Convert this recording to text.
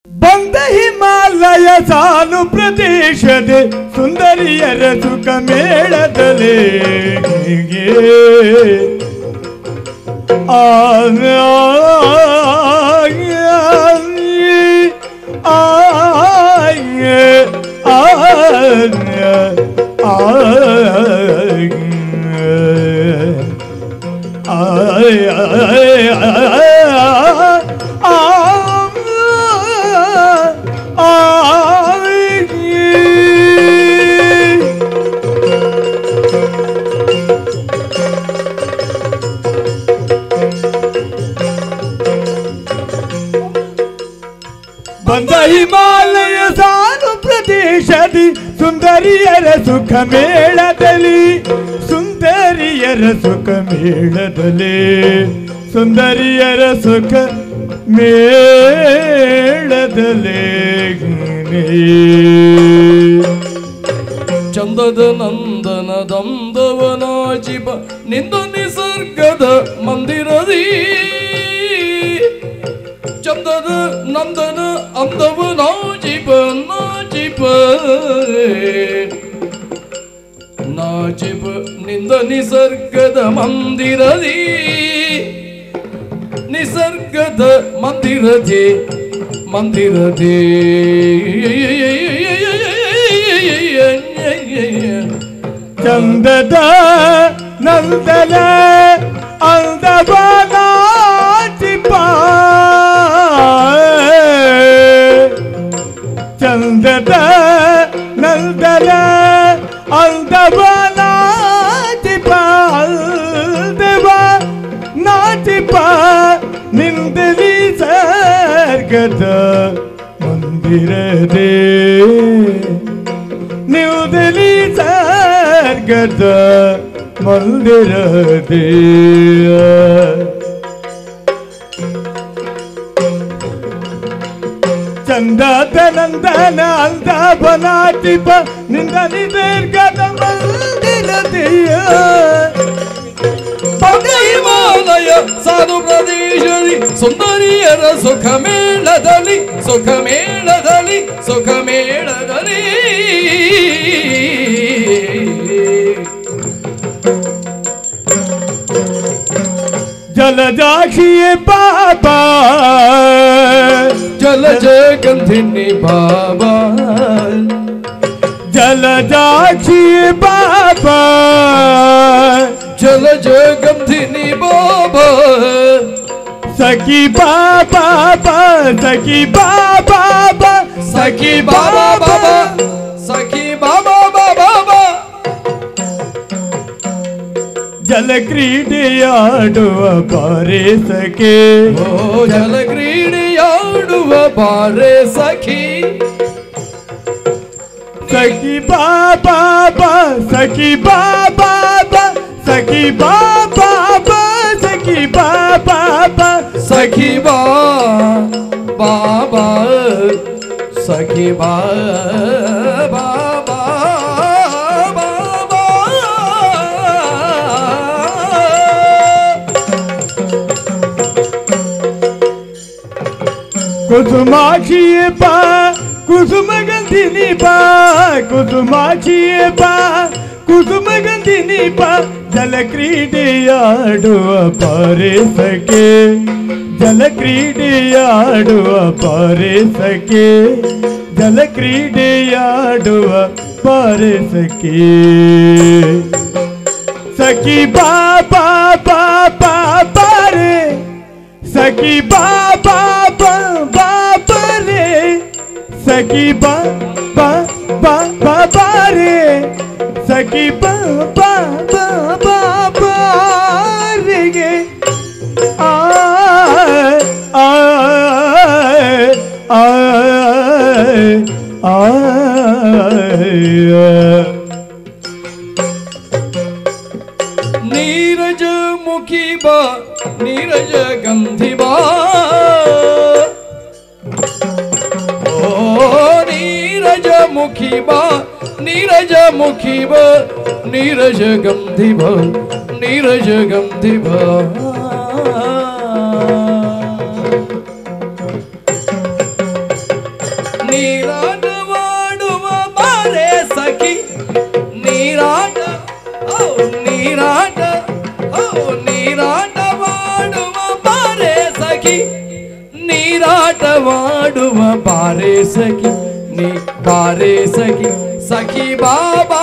ಬಂದ ಹಿಮಾಲಯ ಸಾನು ಪ್ರದೇಶದ ಸುಂದರಿಯರ ಸುಖ ಮೇಳದಲ್ಲಿ ಬಂದ ಹಿಮಾಲಯ ಸಾನು ಪ್ರದೇಶದಿ ಸುಂದರಿಯರ ಸುಖ ಮೇಳದಲ್ಲಿ, ಸುಂದರಿಯರ ಸುಖ ಮೇಳದಲ್ಲಿ, ಸುಂದರಿಯರ ಸುಖ ಮೇಳದಲ್ಲಿ. ಚಂದದ ನಂದನ ದಂದವನಾಜಿಬ ನಿಂದ ನಿಸರ್ಗದ ಮಂದಿರದಿ, ಚಂದದ ನಂದನ ಅಂದವನಾಜಿಬ ನಾಜಿಬ ನಾಜಿಬ ನಿಂದ ನಿಸರ್ಗದ ಮಂದಿರದಿ, ನಿಸರ್ಗದ ಮಂದಿರದಿ ಮಂದಿರದಿ. ಚಂದದ ನಂದನ ಅಂದವನಾಜಿಪ, ಚಂದದ ನಂದನ ಅಂದವನಾಜಿಪ, ಅಂದವ ನಾಚಿಪ ನಿಂದ ನಿಸರ್ಗದ ಮಂದಿರದೇ, ನಿಂದಲಿ ಸರ್ಗದ ಮಂದಿರದೇ. ಚಂದದ ನಂದನ ಅಂದವನಾಚಿಪ ನಿಂದ ನಿಸರ್ಗದ ಮಂದಿರದೆಯ. ಹಿಮಾಲಯ ಸಾಧು ಪ್ರದೇಶದಿ ಸುಂದರಿಯರ ಸುಖ ಮೇಳದಲ್ಲಿ, ಸುಖ ಮೇಳದಲ್ಲಿ, ಸುಖ ಮೇಳದಲ್ಲಿ. ಜಲಜಾಕ್ಷಿಯೇ ಬಾಬಾ, ಜಲಜ ಗಂಧಿನಿ ಬಾಬಾ, ಜಲಜಾಕ್ಷಿಯೇ ಬಾಬಾ, ಜಲಜ ಗಂಧಿನಿ ಬಾಬಾ, ಸಖಿ ಬಾಬಾ ಸಖಿ ಬಾಬಾ ಸಖಿ ಬಾಬಾ ಬಾಬಾ ಸಖಿ ಬಾಬಾ ಬಾಬಾ. ಜಲ ಕ್ರೀಡೆಯಾಡುವ ಬಾರೆ ಸಖಿ, ಓ ಜಲ ಕ್ರೀಡೆಯಾಡುವ ಬಾರೆ ಸಖಿ, ಸಖಿ ಬಾಬಾ ಸಖಿ ಬಾಬಾ ಸಖಿ ಬಾಬಾ ಸಖಿ ಬಾಬಾ ಸಖಿ ಬಾಬಾ ಸಖಿ ಬಾಬಾ ಬಾಬಾ. ಕುಸುಮಾಕ್ಷಿಯೇ ಬಾ ಕುಸುಮಗಂಧಿನಿ ಬಾ, ಕುಸುಮಾಕ್ಷಿಯೇ ಬಾ ಕುಸುಮಗಂಧಿನಿ ಬಾ, ಜಲ ಕ್ರೀಡೆಯಾಡುವ ಬಾರೆ ಸಖೆ, ಜಲ ಕ್ರೀಡೆಯಾಡುವ ಬಾರೆ ಸಖೆ, ಜಲ ಕ್ರೀಡೆಯಾಡುವ ಬಾರೆ ಸಖಿ. ಸಖಿ ಬಾಬಾ ಬಾಬಾ ಬಾರೆ, ಸಖಿ ಬಾಬಾ ಬಾಬಾ ರೇ, ಸಖಿ ಬಾ ಬಾ ಬಾಬಾ ರೇ, ಸಖಿ ಬಾಬಾ ಬಾಬಾ ರಿಗೆ. ಆ ಆ ಆ ಆ ನೀರಜ ಮುಖಿ ಬಾ ನೀರಜ ಗಂಧಿ ಬಾ, ಓ ನೀರಜ ಮುಖಿ ಬಾ ನೀರಜ ಮುಖಿ ಬಾ ನೀರಜ ಗಂಧಿ ಬಾ ನೀರಜ ಗಂಧಿ ಬಾ. ನೀರಾಟವಾಡುವ ಬಾರೆ ಸಖಿ ನೀರಾಟ ಓ ನೀರಾಟ ಓ ನೀರಾಟವಾಡುವ ಬಾರೆ ಸಖಿ ನೀರಾಟವಾಡುವ ಬಾರೆ ಸಖಿ ನೀ ಬಾರೆ ಸಖಿ ಸಖಿ ಬಾಬಾ.